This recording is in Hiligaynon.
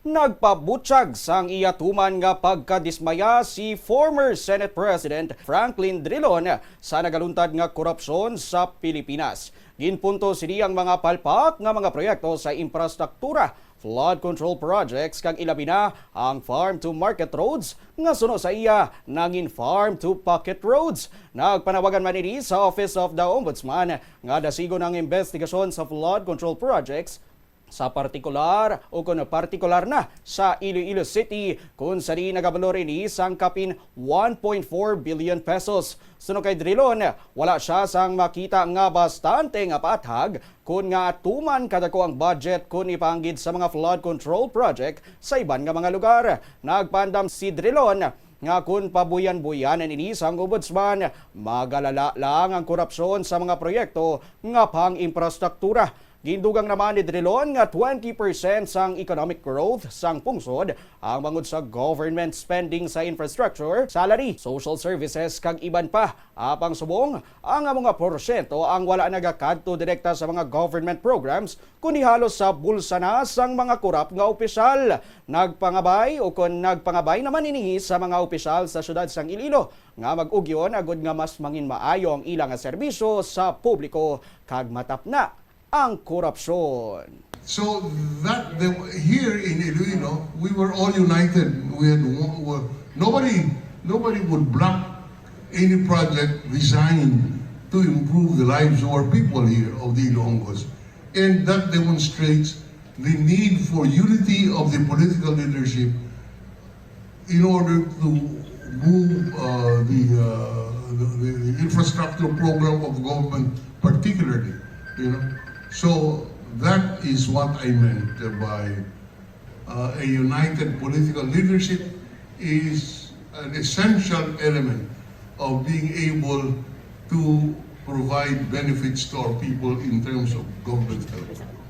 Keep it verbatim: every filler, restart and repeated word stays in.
Nagpabutyag sang iya tuman nga pagkadismaya si former Senate President Franklin Drilon sa nagaluntad nga korupsyon sa Pilipinas. Ginpunto sini ang mga palpak nga mga proyekto sa infrastruktura, flood control projects, kag ilabi na ang farm to market roads nga suno sa iya nangin farm to pocket roads. Nagpanawagan man ini sa Office of the Ombudsman nga dasigon ang investigasyon sa flood control projects sa partikular o kon partikular na sa Iloilo City, kung sa diin nagabalor ini sang kapin one point four billion pesos. Suno kay Drilon, wala siya sang makita nga bastante nga paathag kon nga tuman kadako ang budget kon ipaanggid sa mga flood control project sa iban nga mga lugar. Nagpaandam si Drilon nga kon pabuyan-buyanan ini sang ombudsman, magalala lang ang korupsyon sa mga proyekto nga pang-infrastruktura. Gindugang naman ni Drilon nga twenty percent sang economic growth sang pungsod ang bangod sa government spending sa infrastructure, salary, social services, kag iban pa. Apang subong, ang amo nga porsyento ang wala nagakadto direkta sa mga government programs, kundi halos sa bulsa na sang mga korap nga opisyal. Nagpangabay o kon nagpangabay naman ini sa mga opisyal sa siyudad sang Iloilo nga mag-ugyon agud nga mas mangin maayo ang ila nga serbisyo sa publiko kag matapna ang korupsyon. So that the, here in Iloilo, we were all united. We had one, were, nobody, nobody would block any project designed to improve the lives of our people here, of the Ilonggos. And that demonstrates the need for unity of the political leadership in order to move uh, the, uh, the, the infrastructure program of government particularly, you know. So that is what I meant by uh, a united political leadership is an essential element of being able to provide benefits to our people in terms of government health.